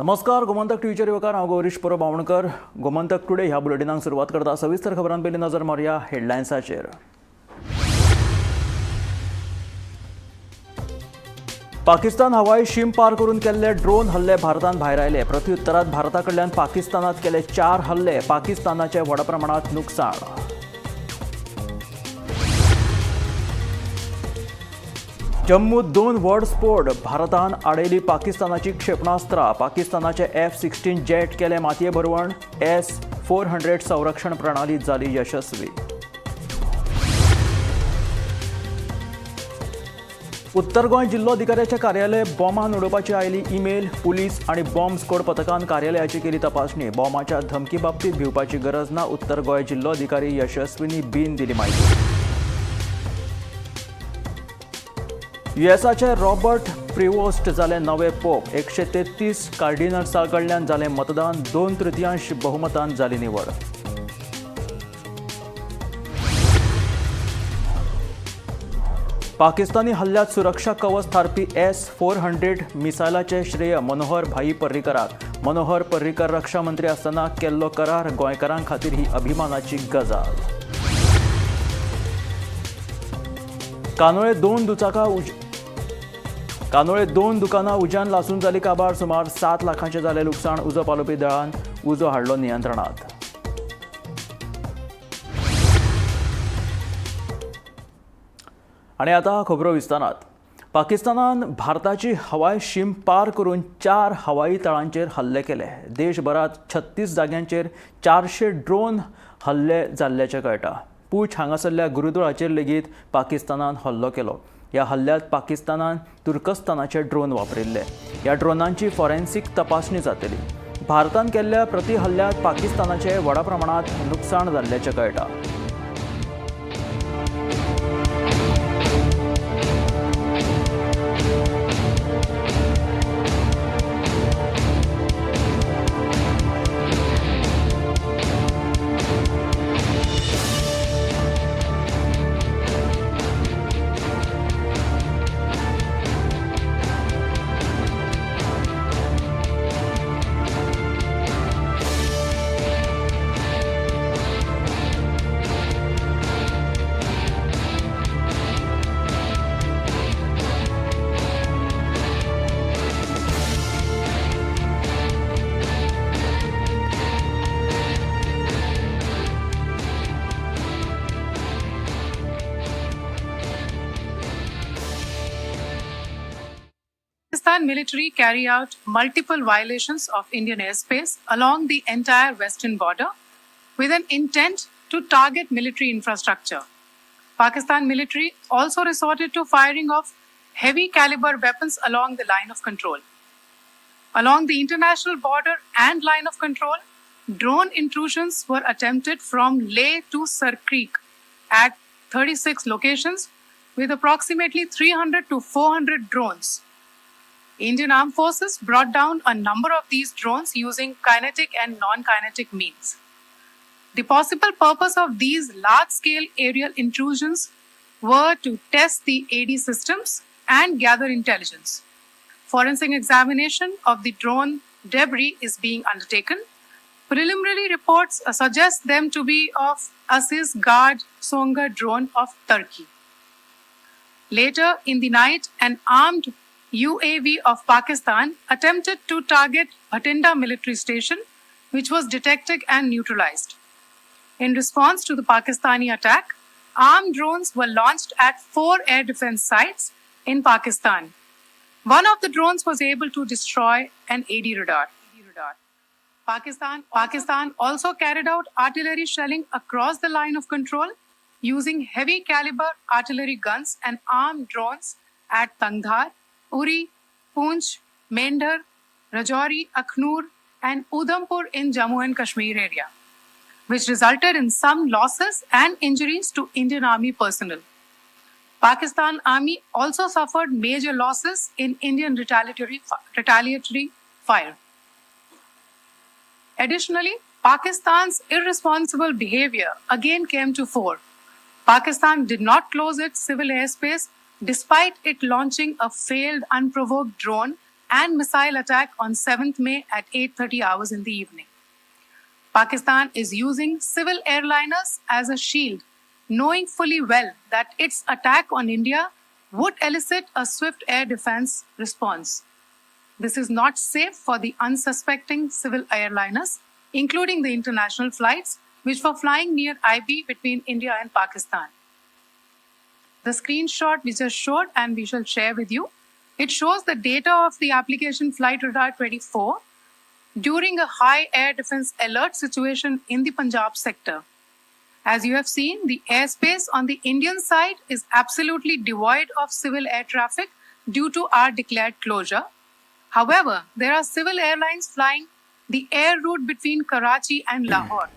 नमस्कार, गोमंतक टीव्हीचेर येवकार. हांव गौरीश परब आमोणकर. गोमंतक टुडे ह्या बुलेटिनाक सुरवात करता. सविस्तर खबरां पयलीं नजर मारुया हेडलायन्साचेर. पाकिस्तान हवाई शीम पार करून केल्ले ड्रोन हल्ले भारतान भायरायले. प्रत्युत्तरात भारता कडल्यान पाकिस्तानात केले 4 हल्ले. पाकिस्तानाचे व्हड प्रमाणात नुकसाण. जम्मूत 2 व्हड स्फोट. भारतान आडयली पाकिस्तानाची क्षेपणास्त्रां. पाकिस्तानाचे F-16 jet केले मातये भरवण. S-400 संरक्षण प्रणाली जाली यशस्वी. उत्तर गोंय जिल्लोधिकाऱ्याच्या कार्यालय बॉमान उडोवपाची आयली ईमेल. पुलीस आनी बॉम्ब स्क्वॉड पथकान कार्यालयाची केली तपासणी. बॉमाच्या धमकी बाबतीत भिवपाची गरज ना. उत्तर गोंय जिल्लोधिकारी यशस्विनी बीन दिली म्हायती. युएसाचे रॉबर्ट प्रिवोस्ट जाले नवे पोप. 133 कार्डिनल्सां कडल्यान जालें मतदान. 2/3 बहुमतान जाली निवड. पाकिस्तानी हल्ल्यात सुरक्षा कवच थारपी S-400 मिसायलाचें श्रेय मनोहर भाई पर्रीकराक. मनोहर पर्रीकर रक्षा मंत्री आसतना केल्लो करार गोंयकारां खातीर ही अभिमानाची गजाल. कानोळे 2 दुकानां उज्यान लासून जाली काबार. सुमार 7 लाखांचें जालें लुकसाण. उजो पालोवपी दळान उजो हाडलो नियंत्रणात. आनी आतां खबरो विस्तारात. पाकिस्तानान भारताची हवाई शीम पार करून 4 हवाई तळांचेर हल्ले केले. देशभरात 36 जाग्यांचेर 400 ड्रोन हल्ले जाल्ल्याचें कळटा. पूंछ हांगासरल्या गुरुद्वाराचेर लेगीत पाकिस्तानान हल्लो केलो. ह्या हल्ल्यांत पाकिस्तानान तुर्कस्तानाचे ड्रोन वापरिल्ले. ह्या ड्रोनांची फॉरेन्सिक तपासणी जातली. भारतान केल्ल्या प्रति हल्ल्यांत पाकिस्तानाचें व्हडा प्रमाणांत नुकसाण जाल्ल्याचें कळटा. Pakistan military carry out multiple violations of Indian airspace along the entire western border with an intent to target military infrastructure. Pakistan military also resorted to firing of heavy caliber weapons along the line of control. Along the international border and line of control, drone intrusions were attempted from Leh to Sir Creek at 36 locations with approximately 300 to 400 drones. Indian Armed Forces brought down a number of these drones using kinetic and non-kinetic means. The possible purpose of these large-scale aerial intrusions were to test the AD systems and gather intelligence. Forensic examination of the drone debris is being undertaken. Preliminary reports suggest them to be of Aziz Guard Songar drone of Turkey. Later in the night, an armed UAV of Pakistan attempted to target Bhatinda military station, which was detected and neutralized. In response to the Pakistani attack, armed drones were launched at 4 air defense sites in Pakistan. One of the drones was able to destroy an AD radar. Pakistan also carried out artillery shelling across the line of control using heavy caliber artillery guns and armed drones at Tangdhar, Uri, Poonch, Mendhar, Rajouri, Akhnur, and Udhampur in Jammu and Kashmir area, which resulted in some losses and injuries to Indian Army personnel. Pakistan Army also suffered major losses in Indian retaliatory fire. Additionally, Pakistan's irresponsible behavior again came to fore. Pakistan did not close its civil airspace despite it launching a failed unprovoked drone and missile attack on 7th May at 8:30 hours in the evening. Pakistan is using civil airliners as a shield, knowing fully well that its attack on India would elicit a swift air defense response. This is not safe for the unsuspecting civil airliners, including the international flights which were flying near IB between India and Pakistan. The screenshot we just showed and we shall share with you, it shows the data of the application Flight Radar 24 during a high air defense alert situation in the Punjab sector. As you have seen, the airspace on the Indian side is absolutely devoid of civil air traffic due to our declared closure. However, there are civil airlines flying the air route between Karachi and Lahore.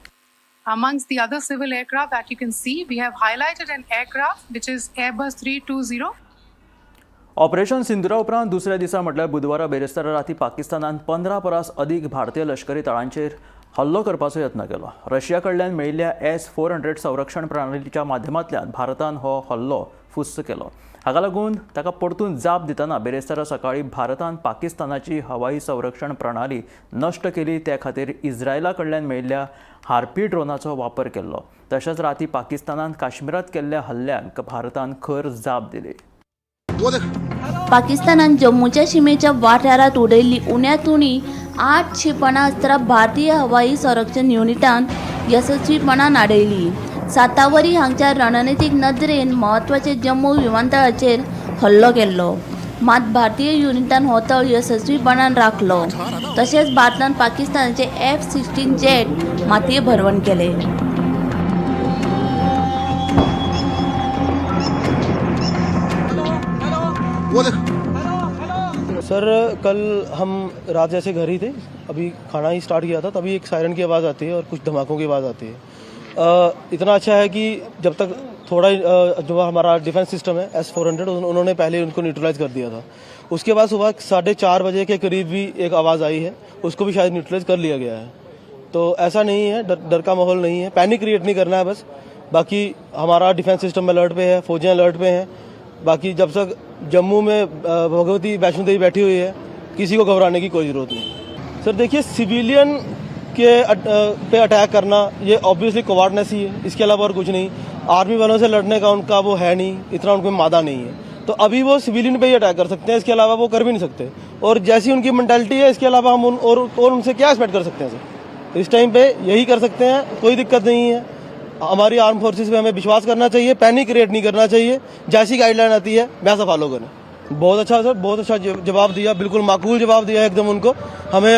Amongst the other civil aircraft that you can see, we have highlighted an aircraft which is Airbus 320. Operation Sindura उपरांत दुसऱ्या दिसा म्हटल्यार बुधवारा बेरेस्तारा राती पाकिस्तानान 15 परस अदीक भारतीय लश्करी तळांचेर हल्लो करपाचो यत्न केलो. रशिया कडल्यान मेळिल्ल्या S-400 संरक्षण प्रणालीच्या माध्यमांतल्यान भारतान हो हल्लो फुस्स केलो. हाका लागून ताका परतून जाप दितना बेरेस्तारा सकाळीं भारतान पाकिस्तानाची हवाई संरक्षण प्रणाली नश्ट केली. त्या खातीर इस्रायला कडल्यान मेळिल्ल्या हार्पी ड्रोनाचो वापर केल्लो. तशेंच राती पाकिस्तानान काश्मीरांत केल्ल्या हल्ल्यांक भारतान खर जाप दिली. पाकिस्तानान जम्मूच्या शिमेच्या वाठारांत उडयल्ली उण्यांत उणी 8 क्षेपणास्त्रां भारतीय हवाई संरक्षण युनिटान येसस्वीपणान आडयली. सातावरी हांगच्या रणनितीक नदरेन म्हत्वाचे जम्मू विमानतळाचेर हल्लो केल्लो, मात भारतीय युनिटान हो तळ येसस्वीपणान राखलो. तशेंच भारतान पाकिस्तानाचे F-16 jet मातये भरवण केले. सर, कल हम रात जैसे घर ही थे, अभी खाना ही स्टार्ट किया था, तभी एक सायरन की आवाज़ आती है और कुछ धमाकों की आवाज़ आती है. इतना अच्छा है कि जब तक थोड़ा जो हमारा डिफेंस सिस्टम है S-400, उन्होंने पहले उनको न्यूट्रलाइज कर दिया था. उसके बाद सुबह 4:30 बजे के करीब भी एक आवाज़ आई है, उसको भी शायद न्यूट्रलाइज कर लिया गया है. तो ऐसा नहीं है, डर का माहौल नहीं है, पैनिक क्रिएट नहीं करना है बस. बाकी हमारा डिफेंस सिस्टम अलर्ट पे है, फौजें अलर्ट पे हैं. बाकी जब तक जम्मू में भगवती वैष्णो देवी बैठी हुई है, किसी को घबराने की कोई ज़रूरत नहीं. सर देखिए, सिविलियन के पे अटैक करना ये ऑब्वियसली कवार्डनेस ही है, इसके अलावा और कुछ नहीं. आर्मी वालों से लड़ने का उनका वो है नहीं, इतना उनको मादा नहीं है. तो अभी वो सिविलियन पे ही अटैक कर सकते हैं, इसके अलावा वो कर भी नहीं सकते. और जैसी उनकी मैंटेलिटी है, इसके अलावा हम और उनसे क्या एक्सपेक्ट कर सकते हैं सर? इस टाइम पे यही कर सकते हैं, कोई दिक्कत नहीं है. हमारी आर्म फोर्सेज पे हमें विश्वास करना चाहिए, पैनिक क्रिएट नहीं करना चाहिए. जैसी गाइडलाइन आती है वैसा फॉलो करें. बहुत अच्छा सर, बहुत अच्छा जवाब दिया, बिल्कुल माकूल जवाब दिया एकदम उनको. हमें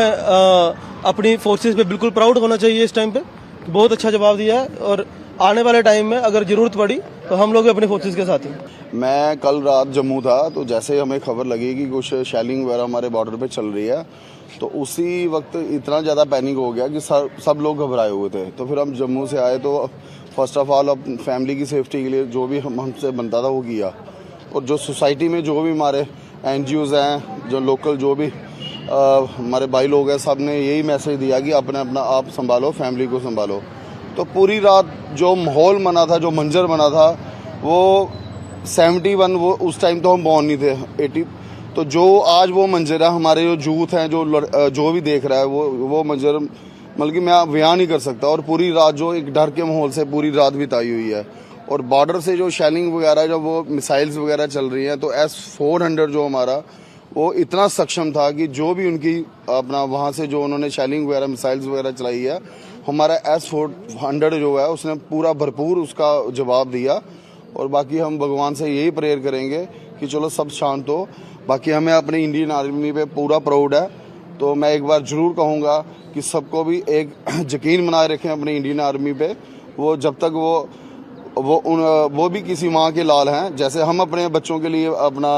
अपनी फोर्सेज पे बिल्कुल प्राउड होना चाहिए इस टाइम पे. बहुत अच्छा जवाब दिया है और आने वाले टाइम में अगर ज़रूरत पड़ी तो हम लोग भी अपनी फोर्सेज के साथ हैं. मैं कल रात जम्मू था, तो जैसे हमें खबर लगी कि कुछ शेलिंग वगैरह हमारे बॉर्डर पे चल रही है, तो उसी वक्त इतना ज़्यादा पैनिक हो गया कि सब लोग घबराए हुए थे. तो फिर हम जम्मू से आए, तो फर्स्ट ऑफ ऑल अब फैमिली की सेफ्टी के लिए जो भी हमसे बनता था वो किया. और जो सोसाइटी में जो भी हमारे एन हैं, जो लोकल जो भी हमारे भाई लोग हैं, सब ने यही मैसेज दिया कि अपने अपना आप संभालो, फैमिली को संभालो. तो पूरी रात जो माहौल बना था, जो मंजर बना था, वो 71, वो उस टाइम तो हम बॉर्न नहीं थे, 80, तो जो आज वो मंजर है, हमारे जो यूथ हैं, जो भी देख रहा है, वो मंजर मतलब कि मैं बयान नहीं कर सकता. और पूरी रात जो एक डर के माहौल से पूरी रात बिताई हुई है. और बॉर्डर से जो शेलिंग वगैरह, जब वो मिसाइल्स वगैरह चल रही हैं, तो S-400 जो हमारा वो इतना सक्षम था कि जो भी उनकी अपना वहाँ से जो उन्होंने शेलिंग वगैरह, मिसाइल्स वगैरह चलाई है, हमारा S-400 जो है उसने पूरा भरपूर उसका जवाब दिया. और बाकी हम भगवान से यही प्रेयर करेंगे कि चलो सब शांत हो. बाकी हमें अपनी इंडियन आर्मी पे पूरा प्राउड है. तो मैं एक बार ज़रूर कहूँगा कि सबको भी एक यकीन बनाए रखें अपनी इंडियन आर्मी पे. वो जब तक वो भी किसी माँ के लाल हैं, जैसे हम अपने बच्चों के लिए अपना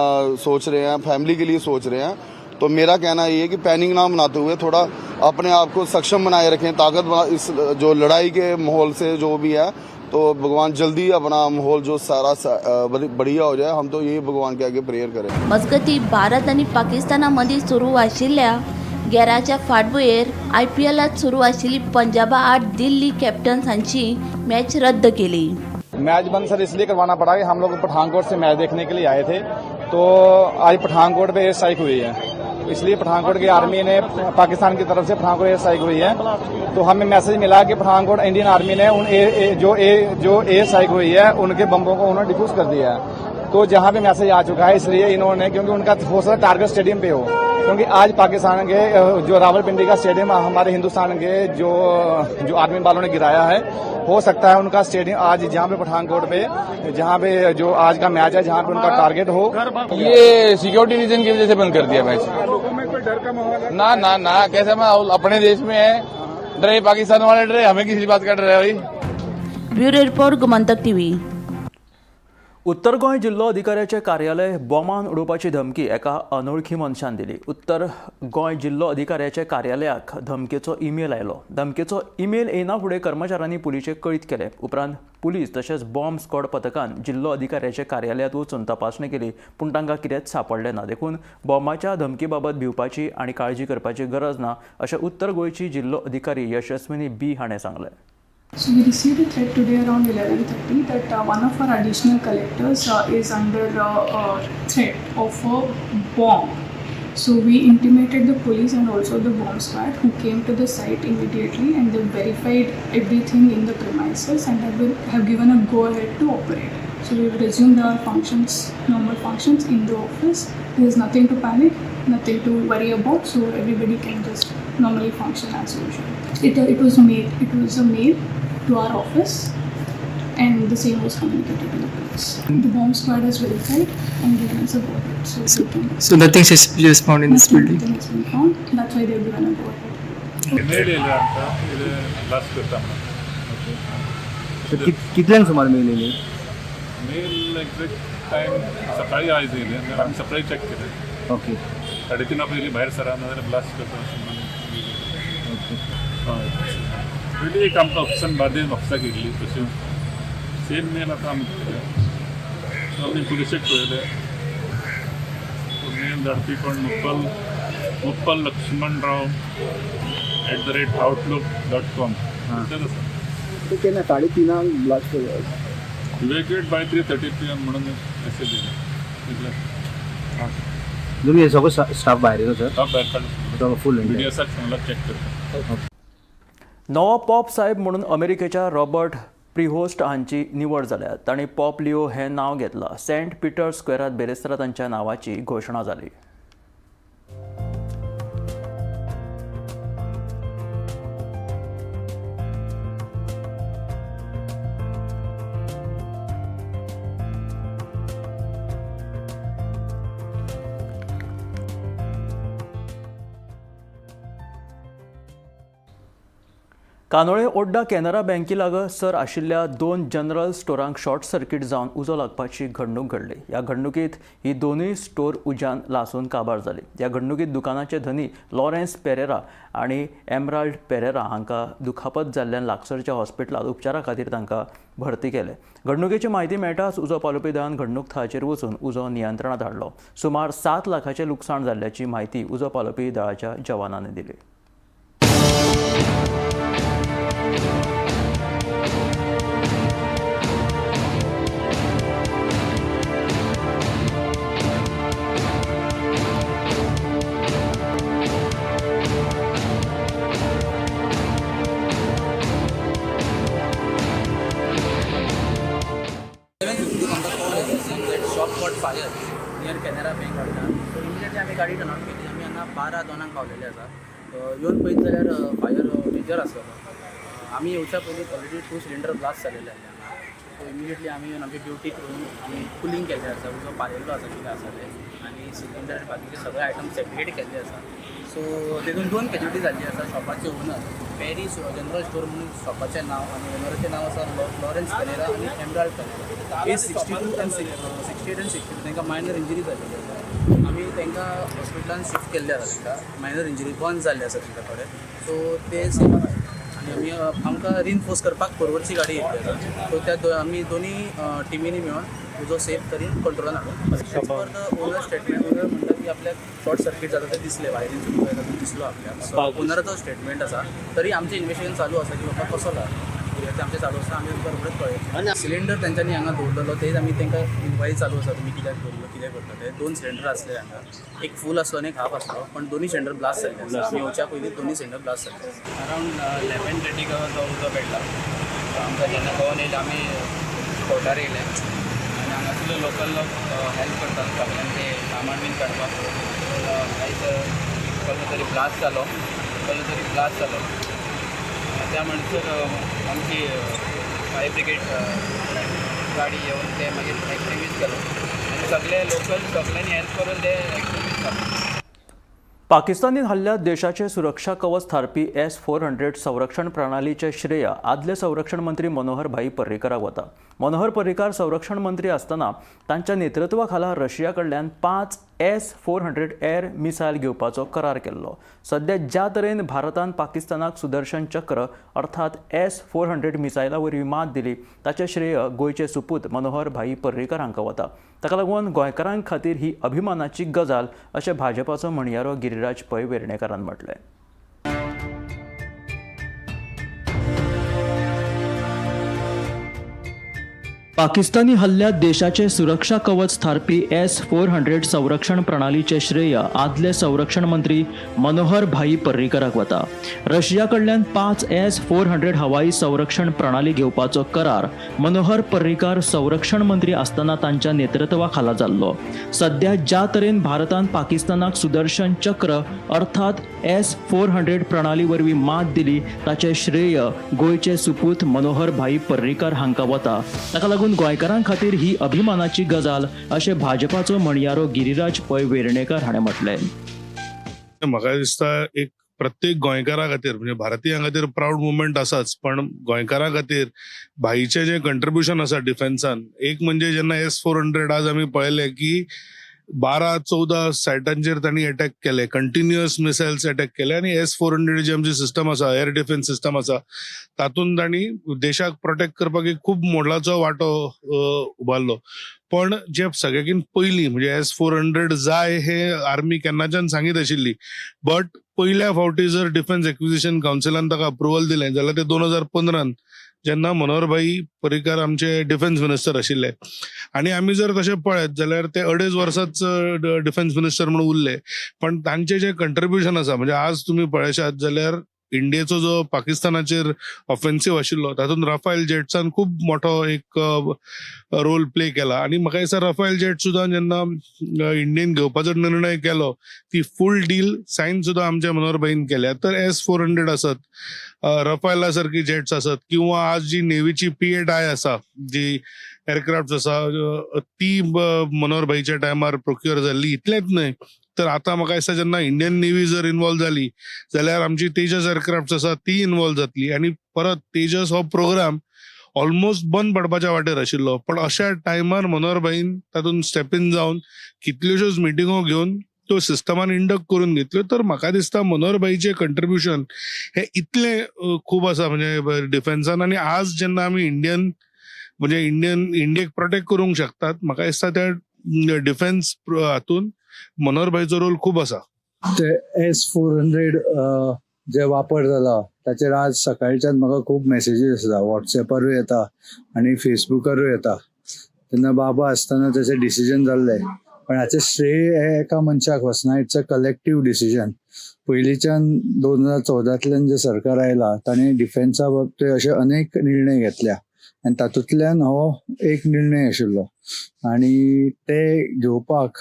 सोच रहे हैं, फैमिली के लिए सोच रहे हैं. तो मेरा कहना ये है कि पैनिक ना बनाते हुए थोड़ा अपने आप को सक्षम बनाए रखें, ताकत बना इस जो लड़ाई के माहौल से जो भी है. तो भगवान जल्दी अपना माहौल जो सारा बढ़िया हो जाए, हम तो यही भगवान के आगे प्रेयर करें. मजगतीं, भारत आनी पाकिस्ताना मदीं सुरू आशिल्ल्या गेराच्या फाटभुंयेर आयपीएलांत सुरू आशिल्ली पंजाबा आड दिल्ली कॅपिटल्स हांची मॅच रद्द केली. मैच बंद सर इसलिए करवाना पड़ा कि हम लोग पठानकोट से मैच देखने के लिए आए थे, तो आज पठानकोट पे एयर स्ट्राइक हुई है. इसलिए पठानकोट की आर्मी ने पाकिस्तान की तरफ से पठानकोट एयर स्ट्राइक हुई है। तो हमें मैसेज मिला कि पठानकोट इंडियन आर्मी ने उन ए, ए, जो ए जो एयर स्ट्राइक हुई है उनके बम्बों को उन्होंने डिफ्यूज कर दिया है। तो जहां पे मैसेज आ चुका है, इसलिए इन्होंने, क्योंकि उनका हो सकता है टारगेट स्टेडियम पे हो, क्योंकि आज पाकिस्तान के जो रावलपिंडी का स्टेडियम हमारे हिंदुस्तान के जो जो आर्मी वालों ने गिराया है, हो सकता है उनका स्टेडियम आज जहां पे पठानकोट पे जहां पे जो आज का मैच है, जहां पे उनका टारगेट हो। ये सिक्योरिटी रीजन की वजह से बंद कर दिया मैच। लोगों में कोई डर का माहौल है? ना ना ना, कैसे माहौल? अपने देश में है, डरे पाकिस्तान वाले डरे, हमें किसी बात का डर है भाई? Bureau report, Gomantak TV. उत्तर गोंय जिल्लो अधिकाऱ्याचें कार्यालय बॉमान उडोवपाची धमकी एका अनोळखी मनशान दिली. उत्तर गोंय जिल्लो अधिकाऱ्याच्या कार्यालयाक धमकेचो ईमेल आयलो. धमकेचो ईमेल येना फुडें कर्मचाऱ्यांनी पुलिशेक कळीत केलें. उपरांत पुलीस तशेंच बॉम्ब स्क्वॉड पथकान जिल्लो अधिकाऱ्याच्या कार्यालयांत वचून तपासणी केली, पूण तांकां कितेंच सांपडलें ना. देखून बॉम्बाच्या धमकी बाबत भिवपाची आनी काळजी करपाची गरज ना अशें उत्तर गोंयची जिल्लो अधिकारी यशस्विनी बी हाणें सांगलें. So we received a threat today around 11:30 that one of our additional collectors is under threat of a bomb. So we intimated the police and also the bomb squad, who came to the site immediately, and they verified everything in the premises and have given a go ahead to operate. So we've resumed our functions, normal functions in the office. There is nothing to panic, nothing to worry about. So everybody can just normally function as usual. It was mail. It was a mail to our office, and the same was communicated to the police. The bomb squad has verified and given us a go ahead. So, we can. So nothing suspicious found in this Nothing, building. nothing has been found. That's why they've given a go ahead. मेळलेलं आमकां कितें last करता म्हणून. कितल्यांक सुमार मेळलेली? Mail exact time सकाळी आयज येयले, आमी सकाळी चॅक केलें. ओके. 3:30 पयलीं भायर सरा, नाजाल्यार ब्लास्ट करता अशें म्हणून. हय, पयलीं एक आमकां ऑफिसान बार्देज ऑफिसाक येयल्ली, तशें सेम मेल आतां आमकां येयल्या. सो आमी पुलिशेक पळयलें, तो मेल धाडपी कोण, मुप्पल मुप्पल लक्ष्मण राव @outlook.com तेच आसा. केन्ना 3:30 blast? Evacuate by 3:30 PM म्हणून मेसेज येयला इतलें. तुमी सगळो स्टाफ भायर येयलो सर? स्टाफ भायर काडलो. फूल. बी डी एसाक सांगला चॅक करता. नवो पॉप साहेब म्हणून अमेरिकेच्या रॉबर्ट प्रिहोस्ट हांची निवड जाल्या. तांणी पॉप लिओ हें नांव घेतलां. सेंट पिटर स्क्वेरात बेरेस्तारा तांच्या नांवाची घोशणा जाली. कानोळे ओड्डा कॅनरा बँके लागसर आशिल्ल्या दोन जनरल स्टोरांक शॉर्ट सर्किट जावन उजो लागपाची घडणूक घडली. ह्या घडणुकीत ही दोनूय स्टोर उज्यान लासून काबार जाली. ह्या घडणुकीत दुकानाचे धनी लॉरेन्स पेरेरा आनी एमराल्ड पेरेरा हांकां दुखापत जाल्ल्यान लागसरच्या हॉस्पिटलांत उपचारा खातीर तांकां भरती केले. घडणुकेची म्हायती मेळटाच उजो पालोवपी दळान घडणूक थळाचेर वचून उजो नियंत्रणात हाडलो. सुमार 7 लाखाचें लुकसाण जाल्ल्याची म्हायती उजो पालोवपी दळाच्या जवानांनी दिली. 7:50 आमकां कॉल आयलो that shop caught fire near Canara Bank Odda. So immediately आमी गाडी टर्न आवट केली. आमी हांगा 1:45क पावलेले आसा. येवन पळयत जाल्यार फायर मेजर आसलेलो. आमी येवच्या पयलीं ऑलरेडी टू सिलिंडर ब्लास्ट जालेले आसले हांगा. सो इमिडिएटली आमी येवन आमची ड्युटी करून आमी कुलींग केल्लें आसा. उजो पालयल्लो आसा कितें आसा तें आनी सिलिंडर बाकीचे सगळे आयटम सेग्रिगेट केल्ले आसा. सो तेतून दोन कॅज्युलिटी जाल्ली आसा. शॉपाचे ओनर, पेरीस जनरल स्टोर म्हणून शॉपाचें नांव आनी ओनराचें नांव आसा लॉरन्स पेरेरा आनी emerald Pereira, age 62 and 68 and 62. तांकां मायनर इंजरी जाल्ली आसा. आमी तांकां हॉस्पिटलान शिफ्ट केल्ले आसा. तांकां मायनर इंजरी, बर्न जाल्ले आसा तांकां थोडे. सो ते सेफ आसा आनी आमी आमकां रिनफोर्स करपाक पर्वरची गाडी येयल्ली आसा. सो त्या आमी दोनी टिमींनी मेळून उजो सेफ तरेन कंट्रोलान हाडून. As per the owner statement, owner म्हणटा की आपल्याक शॉर्ट सर्कीट जाता तें दिसलें, वायरीन येता तें दिसलो आपल्याक. सो ओनराचो स्टेटमेंट आसा. तरी आमचें इन्वेस्टिगेशन चालू आसा की बाबा कसो लागलो. ते आमचें चालू आसा, आमी तुमकां रोखडेच कळयतले. सिलिंडर तेंच्यांनी हांगा दवरलेलो, तेच आमी तांकां इन्क्वायरी चालू आसा, तुमी कित्याक दवरलो, कितें करता ते. दोन सिलिंडर आसले हांगा, एक फूल आसलो आनी एक हाफ आसलो, पण दोनी सिलिंडर ब्लास्ट जाल्ले आसा. आमी येवच्या पयलीं दोनी सिलिंडर ब्लास्ट जाल्ले. अरावंड 11:30 तो उजो पेटला. आमकां जेन्ना कळोन येयलें आमी स्पोटार येयले आनी हांगासरले लोकल लोक हेल्प करतात सगळ्यांक ते सामान बीन काडपाक. पूण आयज कसलो तरी ब्लास्ट जालो, कसलो तरी ब्लास्ट जालो. त्या म्हणसर आमची फायर ब्रिगेड गाडी येवन ते मागीर एक्सटिंग्विश केलो आनी सगळे लोकल सगळ्यांनी हेल्प करून ते एक्सटिंग्विश जालो. पाकिस्तानी हल्ल्यात देशाचे सुरक्षा कवच थारपी S-400 संरक्षण प्रणालीचे श्रेय आदले संरक्षण मंत्री मनोहर भाई पर्रीकराक वता. मनोहर पर्रीकार संरक्षण मंत्री आसतना तांच्या नेतृत्वा खाला रशिया कडल्यान 5 S-400 air missile घेवपाचो करार केल्लो. सध्या ज्या तरेन भारतान पाकिस्तानाक सुदर्शन चक्र अर्थात S-400 मिसायला वरवीं मात दिली ताचें श्रेय गोंयचे सुपूत मनोहर भाई पर्रीकर हांकां वता. ताका लागून गोंयकारां खातीर ही अभिमानाची गजाल अशें भाजपाचो म्हणयारो गिरिराज पै वेर्णेकारान म्हटलें. पाकिस्तानी हल्ल्यात देशाचे सुरक्षा कवच थारपी S-400 संरक्षण प्रणालीचे श्रेय आदले संरक्षण मंत्री मनोहर भाई पर्रीकराक वता. रशिया कडल्यान 5 S-400 हवाई संरक्षण प्रणाली घेवपाचो करार मनोहर पर्रीकार संरक्षण मंत्री आसतना तांच्या नेतृत्वा खाला जाल्लो. सध्या ज्या तरेन भारतान पाकिस्तानाक सुदर्शन चक्र अर्थात S-400 प्रणाली वरवीं मात दिली ताचें श्रेय गोंयचे सुपूत मनोहर भाई पर्रीकार हांकां वता. ताका लागून गोंयकारां खातीर ही अभिमानाची गजाल अशें भाजपाचो म्हणयारो गिरिराज पै वेर्णेकर हाणें म्हटलें. म्हाका दिसता एक प्रत्येक गोंयकारा खातीर म्हणजे भारतीयां खातीर प्रावड मुवमेंट आसाच, पण गोंयकारां खातीर भाईचें जें कंट्रिब्युशन आसा डिफेन्सान, एक म्हणजे जेन्ना S-400 आज आमी पळयलें की 12-14 सायटांचेर तांणी अटॅक केले, कंटिन्युअस मिसायल्स अटॅक केले आनी S-400 जी आमची सिस्टम आसा, एअर डिफेन्स सिस्टम आसा, तातूंत तांणी देशाक प्रोटेक्ट करपाक एक खूब मोलाचो वांटो उबारलो. पण जे सगळ्याकीन पयलीं म्हणजे S-400 जाय हे आर्मी केन्नाच्यान सांगीत आशिल्ली, बट पयल्या फावटी जर डिफेन्स एक्विजिशन कावन्सिलान ताका अप्रुवल दिलें जाल्यार ते 2015 जेन्ना मनोहर भाई पर्रीकार आमचे डिफेन्स मिनिस्टर आशिल्ले. आनी आमी जर तशें पळयत जाल्यार ते 2.5 वर्सांच डिफेन्स मिनिस्टर म्हणून उरले, पण तांचें जें कंट्रिब्युशन आसा म्हणजे आज तुमी पळयशात जाल्यार इंडियेचो जो पाकिस्तानाचेर ऑफेन्सीव आशिल्लो तातूंत राफेल जेट्सान खूब मोठो एक रोल प्ले केला. आनी म्हाका दिसता राफेल जेट सुद्दां जेन्ना इंडियेन घेवपाचो निर्णय केलो ती फूल डील सायन सुद्दां आमच्या मनोहर भाईन केल्या. तर S-400 आसत, रफायला सारकी जेट्स आसत, किंवा आज जी नेव्हीची P-8I आसा, जी एअरक्राफ्ट आसा, ती मनोहर भाईच्या टायमार प्रोक्युअर जाल्ली. इतलेंच न्हय तर आतां म्हाका दिसता जेन्ना इंडियन नेव्ही जर इन्वॉल्व जाली जाल्यार आमची तेजस एअरक्राफ्ट आसा ती इन्वॉल्व जातली आनी परत तेजस हो प्रोग्राम ऑलमोस्ट बंद पडपाच्या वाटेर आशिल्लो, पण अशा टायमार मनोहर भाईन तातूंत स्टेप इन जावन कितल्योश्योच मिटिंगो घेवन त्यो सिस्टमान इंडक्ट करून घेतल्यो. तर म्हाका दिसता मनोहर भाईचें कंट्रिब्युशन हें इतलें खूब आसा म्हणजे डिफेन्सान. आनी आज जेन्ना आमी इंडियन म्हणजे इंडियेक प्रोटेक्ट करूंक शकतात, म्हाका दिसता त्या डिफेन्स हातून मनोहर भाईचो रोल खूब आसा. ते S-400 जे वापर जाला ताचेर आज सकाळच्यान म्हाका खूब मॅसेजीस आसा, वॉट्सॅपारूय येता आनी फेसबुकारूय येता. तेन्ना बाबा आसतना ताचें डिसिजन जाल्लें, पण हाचें श्रेय हें एका मनशाक वचना, it's a collective decision. पयलींच्यान 2014तल्यान जें सरकार आयलां ताणें डिफेन्सा बाबतींत अशे अनेक निर्णय घेतल्या आनी तातूंतल्यान हो एक निर्णय आशिल्लो आनी ते घेवपाक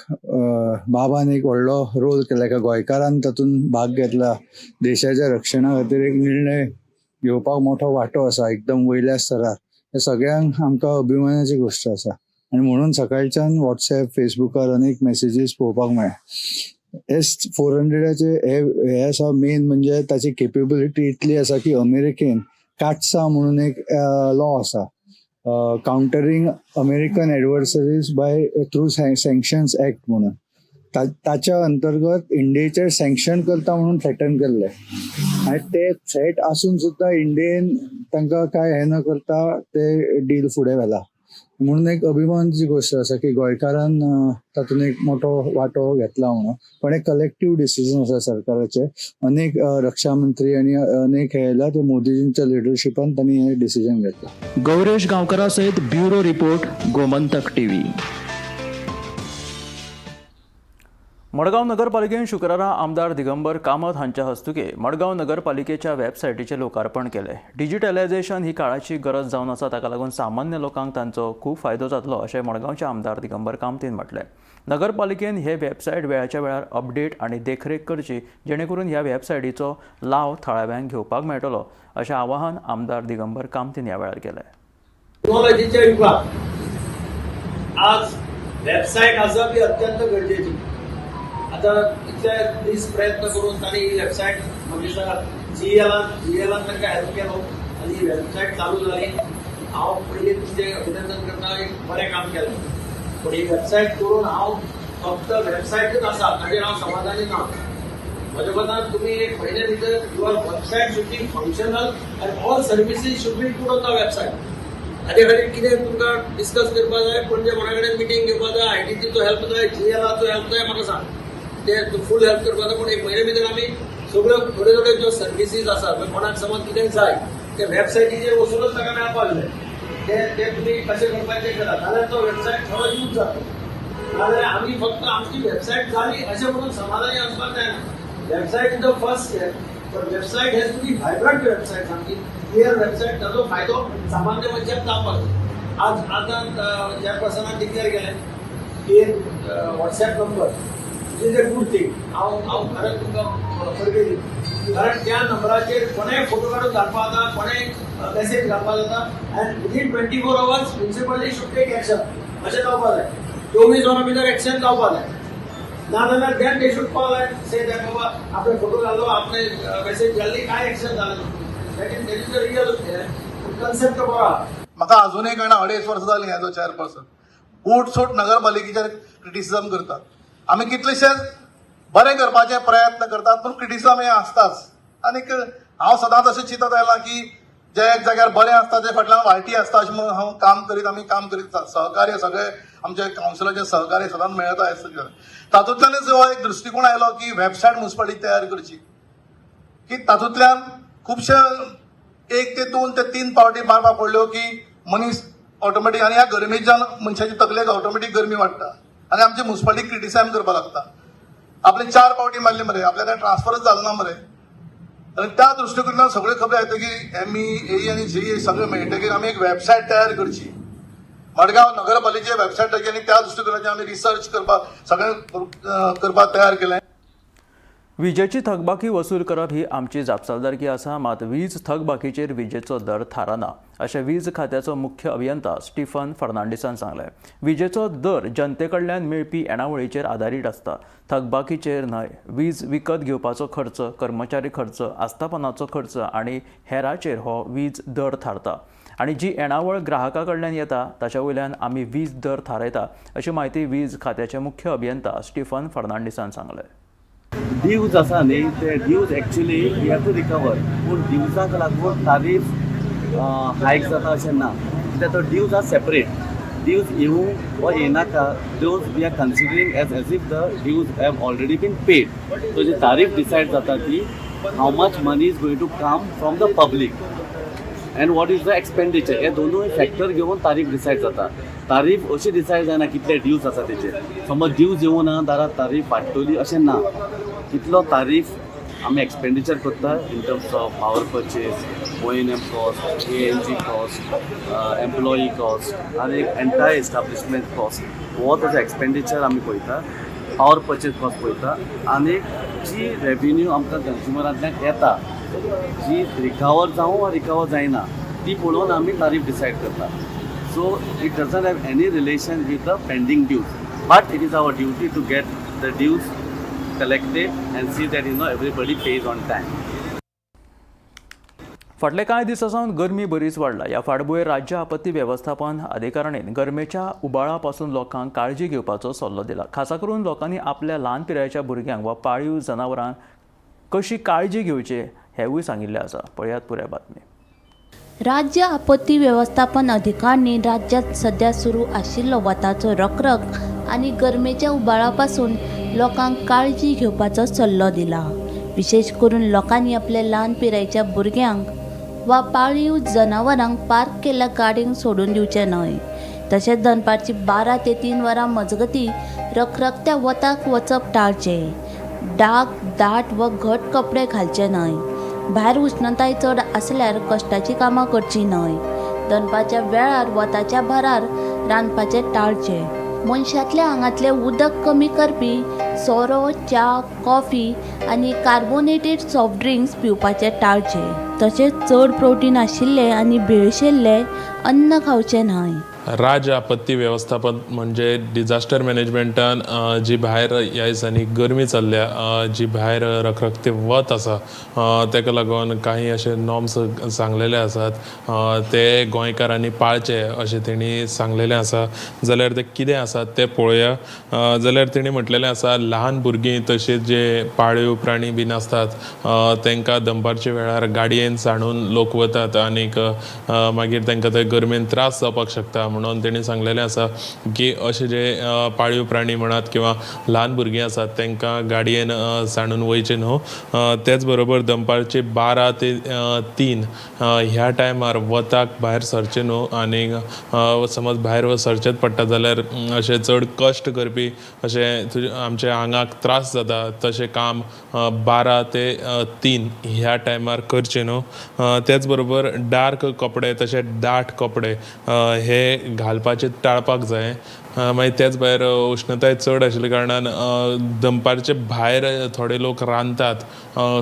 बाबान एक व्हडलो रोल केला. एका गोंयकारान तातूंत भाग घेतला, देशाच्या रक्षणा खातीर एक निर्णय घेवपाक मोठो वांटो आसा एकदम वयल्या स्तरार. हे सगळ्यांक आमकां अभिमानाची गोश्ट आसा आनी म्हणून सकाळच्यान वॉट्सॅप फेसबुकार अनेक मॅसेजीस पळोवपाक मेळ्ळे. S-400 हे आसा मेन म्हणजे ताची केपेबिलिटी इतली आसा की अमेरिकेन काटसा म्हणून एक लॉ आसा, countering American adversaries by through sanctions act म्हणून, ताच्या अंतर्गत इंडियेचेर सँक्शन करता म्हणून थ्रेटन केल्लें आनी ते थ्रेट आसून सुद्दां इंडियेन तांकां कांय हें न करता ते डील फुडें व्हेला. म्हणून एक अभिमानाची गोश्ट आसा की गोंयकारान तातूंत एक मोठो वांटो घेतला म्हणून. पण एक कलेक्टीव डिसिजन आसा सरकाराचे, अनेक रक्षा मंत्री आनी अनेक हे आयला ते मोदीजींच्या लिडरशिपान तांणी हे डिसिजन घेतला. गौरेश गांवकरा सयत bureau report, Gomantak TV. Madgaon नगरपालिकेन शुक्रारा आमदार दिगंबर कामत हांच्या हस्तुकीं मडगांव नगरपालिकेच्या वेबसायटीचें लोकार्पण केलें. डिजिटलायझेशन ही काळाची गरज जावन आसा. ताका लागून सामान्य लोकांक तांचो खूब फायदो जातलो अशें मडगांवचे आमदार दिगंबर कामतीन म्हटलें. नगरपालिकेन हे वेबसायट वेळाच्या वेळार अपडेट आनी देखरेख करची, जेणे करून ह्या वेबसायटीचो लाव थळाव्यांक घेवपाक मेळटलो अशें आवाहन आमदार दिगंबर कामतीन ह्या वेळार केलें. टेक्नॉलॉजीच्या युगात आज वेबसायट आसप ही अत्यंत गरजेची. आता इतले दीस प्रयत्न करून तांणी ही वेबसायट, म्हाका दिसता जीएलान तांकां हेल्प केलो आनी ही वेबसायट चालू जाली. हांव पयलीं तुमचें अभिनंदन करता, एक बरें काम केलें. पूण ही वेबसायट करून हांव फक्त वेबसायटूच आसा ताजेर हांव समाधानी ना. म्हज्या मतान तुमी एक म्हयन्या भितर your website should be functional and all services should be put on the website. हाजे खातीर कितें तुमकां डिस्कस करपाक जाय, पणजे कोणा कडेन मिटींग घेवपाक जाय, आयटीचो हेल्प जाय, जीएलाचो हेल्प जाय, म्हाका सांग, ते फूल हेल्प करपाक जाय. पूण एक म्हयन्या भितर आमी सगळ्यो थोड्यो थोड्यो ज्यो सर्विसीस आसात, म्हणजे कोणाक समज कितें जाय ते वेबसायटीचेर वचूनच ताका मेळपाक जाय, ते ते तुमी कशें करपाचें करात, जाल्यार तो वेबसायट थोडो यूज जातलो. नाजाल्यार आमी फक्त आमची वेबसायट जाली अशें म्हणून समाधानी आसपाक जायना. Website is the first step, पण website has to be vibrant website, सामकी क्लियर वेबसायट, ताजो फायदो सामान्य मनशाक जावपाक जाय. आज आतां चेअरपर्सनान डिक्लेअर केलें की एक WhatsApp number is a good thing. हांव खरेंच तुमकां परबीं दिता, कारण त्या नंबराचेर कोणेय फोटो काडून धाडपाक जाता, कोणेय मेसेज घालपाक जाता and within 24 hours municipality should take action अशें जावपाक जाय. 24 वरां भितर एक्शन जावपाक जाय. नाजाल्यार then they should call and say that बाबा, आपणे फोटो घालो, आपणे मेसेज घाल्ली, काय एक्शन जालें. That is the real concept बरो आहा. म्हाका अजूनय कळना, 2.5 वर्सां जालीं एज अ चेअरपर्सन, उठ सूट नगरपालिकेचेर क्रिटिसिजम करतात. आमी कितलेशेच बरें करपाचे प्रयत्न करतात, पूण क्रिटिसिजम हें आसताच. आनीक हांव सदांच अशें चिंतत आयलां की जे एक जाग्यार बरें आसता ते फाटल्यान वायटी आसता, अशें म्हणून हांव काम करीत, आमी काम करीत. सहकार्य सगळे आमचे कावन्सिलाचे सहकार्य सदांच मेळता. हें तातूंतल्यानच हो एक दृश्टिकोण आयलो की वेबसायट म्युनिसिपालिटी तयार करची, की तातूंतल्यान खुबशे 1 ते 2 ते 3 पावटी मारपाक पडल्यो की मनीस ऑटोमॅटीक, आनी ह्या गरमेच्यान मनशाची तकलेक ऑटोमॅटीक गरमी वाडटा आनी आमची म्युनिसिपालिटी क्रिटिसायज करपाक लागता. आपले चार पावटी मारली मरे, आपल्या ट्रान्सफरच जालो ना मरे. आनी त्या दृश्टिकोनान सगळ्यो खबरी येता की एमई, ए आनी जी सगळें मेळटकीर आमी एक वेबसायट तयार करची, मडगांव नगरपालिकेची वेबसायट आनी त्या दृश्टिकोनाचेर आमी रिसर्च करपाक, सगळें करपाक तयार केलें. विजेची थकबाकी वसूल करप ही आमची जापसालदारकी आसा, मात वीज थकबाकीचेर विजेचो दर थारना अशें वीज खात्याचो मुख्य अभियंता स्टीफन फर्नांडीसान सांगलें. विजेचो दर जनते कडल्यान मेळपी येणावळीचेर आदारीत आसता, थकबाकीचेर न्हय. वीज विकत घेवपाचो खर्च, कर्मचारी खर्च, आस्थापनाचो खर्च आनी हेराचेर हो वीज दर थारता आनी जी येणावळ ग्राहका कडल्यान येता ताच्या वयल्यान आमी वीज दर थारायता, अशी म्हायती वीज खात्याचे मुख्य अभियंता स्टीफन फर्नांडीसान सांगलें. ड्यूज आसा न्ही, ते dues actually we have to recover, पूण ड्यूजाक लागून तारीफ हायक जाता अशें ना, कित्याक तो ड्यूज are separate. Dues येवूं वा येयनाका, dues we are considering as if the dues have already been paid. So ji tariff decide जाता ती how much money is going to come from the public and what is the expenditure, हे दोनूय factor घेवन तारीफ decide जाता. तारीफ अशी decide जायना कितले ड्यूज आसा तेचेर. समज ड्यूज येवना जाल्यार तारीफ वाडटली अशें ना. कितलो तारीफ आमी एक्सपेंडिचर करता in terms of power purchase, O and M cost, ANG cost, employee cost आनी एंटायर एस्टाब्लिशमेंट कॉस्ट, हो ताजो एक्सपेंडिचर आमी पळयता, पावर पर्चेस कॉस्ट पळयता आनी जी रेविन्यू आमकां कंज्युमरांतल्यान येता, जी रिकवर जावं वा रिकवर जायना, ती पळोवन आमी तारीफ डिसायड करता. So it doesn't have any relation with the pending dues, but it is our duty to get the dues collected and see that everybody pays on time. फाटले कांय दिसां सावन गरमी बरीच वाडला. ह्या फाटभुंयेर राज्य आपत्ती वेवस्थापन अधिकारणीन गरमेच्या उबाळा पासून लोकांक काळजी घेवपाचो सल्लो दिला. खासा करून लोकांनी आपल्या ल्हान पिरायेच्या भुरग्यांक वा पाळीव जनावरांक कशी काळजी घेवची हेवूय सांगिल्लें आसा. पळयात पुराय बातमी. राज्य आपत्ती वेवस्थापन अधिकाऱ्यांनी राज्यांत सध्या सुरू आशिल्लो वताचो रखरख आनी गरमेच्या उबाळा पासून लोकांक काळजी घेवपाचो सल्लो दिला. विशेश करून लोकांनी आपल्या ल्हान पिरायेच्या भुरग्यांक वा पाळीव जनावरांक पार्क केल्ल्या गाडयेंक सोडून दिवचें न्हय. तशेंच दनपारची 12 ते 3 वरां मजगतीं रखरखत्या वताक वचप टाळचें. डाग दाट वा घट कपडे घालचे न्हय. भायर उष्णताय चड आसल्यार कश्टाचीं कामां करचीं न्हय. दनपारच्या वेळार वताच्या भारार रांदपाचें टाळचें. मनशांतल्या आंगांतलें उदक कमी करपी सोरो, च्या, कॉफी आनी कार्बोनेटेड सॉफ्ट ड्रिंक्स पिवपाचें टाळचें. तशेंच चड प्रोटीन आशिल्लें आनी भेळशेल्लें अन्न खावचें न्हय. राज्य आपत्ती वेवस्थापन म्हणजे डिजास्टर मॅनेजमेंटान जी भायर ह्या दिसांनी गरमी चल्ल्या, जी भायर रखरखते वत आसा, ताका लागून काही अशे नॉर्म्स सांगलेले आसात, ते गोंयकारांनी पाळचे अशें तेणी सांगलेलें आसा. जाल्यार ते कितें आसा तें पळोवया. जाल्यार तेणी म्हटलेलें आसा, ल्हान भुरगीं तशेंच जे पाळीव प्राणी बीन आसतात तांकां दनपारच्या वेळार गाडयेन सांडून लोक वतात आनीक मागीर तांकां ते गरमेन त्रास जावपाक शकता. म्हणून तेणी सांगलेलें आसा की अशे जे पाळीव प्राणी म्हणात किंवा ल्हान भुरगीं आसात तांकां गाडयेन सांडून वयचें न्हू. तेच बरोबर दनपारचे 12 ते 3 ह्या टायमार वताक भायर सरचें न्हू आनी समज भायर सरचेंच पडटा जाल्यार अशें चड कश्ट करपी अशें आमच्या आंगाक त्रास जाता तशें काम 12 ते 3 ह्या टायमार करचें न्हू. तेच बरोबर डार्क कपडे तशें दाट कपडे हे घालपाचे टाळपाक जाय. मागीर तेच भायर उश्णताय चड आशिल्ल्या कारणान दनपारचे भायर थोडे लोक रांदतात,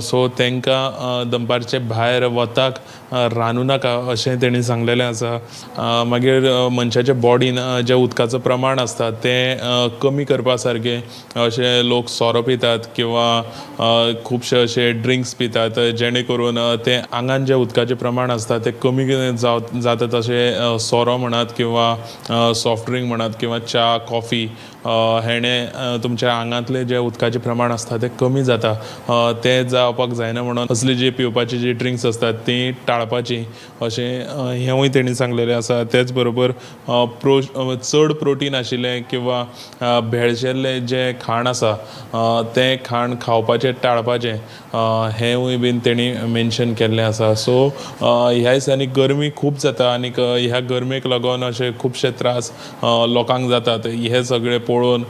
सो तांकां दनपारचे भायर वताक रांदूं नाका अशें तेणी सांगलेलें आसा. मागीर मनशाच्या बॉडीन जें उदकाचो प्रमाण आसता तें कमी करपा सारकें अशें लोक सोरो पितात किंवा खुबशे अशे ड्रिंक्स पितात, जेणे करून तें आंगान जें उदकाचें प्रमाण आसता तें कमी जाता. तशें सोरो म्हणात किंवा सॉफ्ट ड्रिंक म्हणात किंवा च्या, कॉफी हेणे तुमच्या आंगांतलें जें उदकाचें प्रमाण आसता तें कमी जाता. तें जावपाक जायना म्हणून असली जी पिवपाची जी ड्रिंक्स आसतात तीं टाळपाचीं अशें हेंवूय तेणी सांगलेलें आसा. तेच बरोबर चड प्रोटीन आशिल्लें किंवा भेळशेल्लें जें खाण आसा तें खाण खावपाचें टाळपाचें हेंवूय बीन तेणी मेन्शन केल्लें आसा. सो ह्या दिसांनी गरमी खूब जाता आनीक ह्या गरमेक लागून अशे खुबशे त्रास लोकांक जातात. हे सगळे पळोवन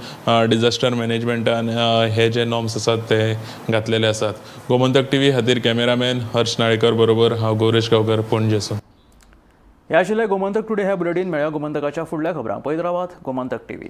डिजास्टर मॅनेजमेंटान हे जे नॉर्म्स आसात ते घातलेले आसात. गोमंतक टीव्ही खातीर कॅमेरामॅन हर्ष नाळेकर बरोबर हांव गौरेश गांवकर, पणजेसून. ह्या आशिल्लें गोमंतक टुडे ह्या बुलेटीन. मेळया गोमंतकाच्या फुडल्या खबरांक. पळयत रावात गोमंतक टीव्ही.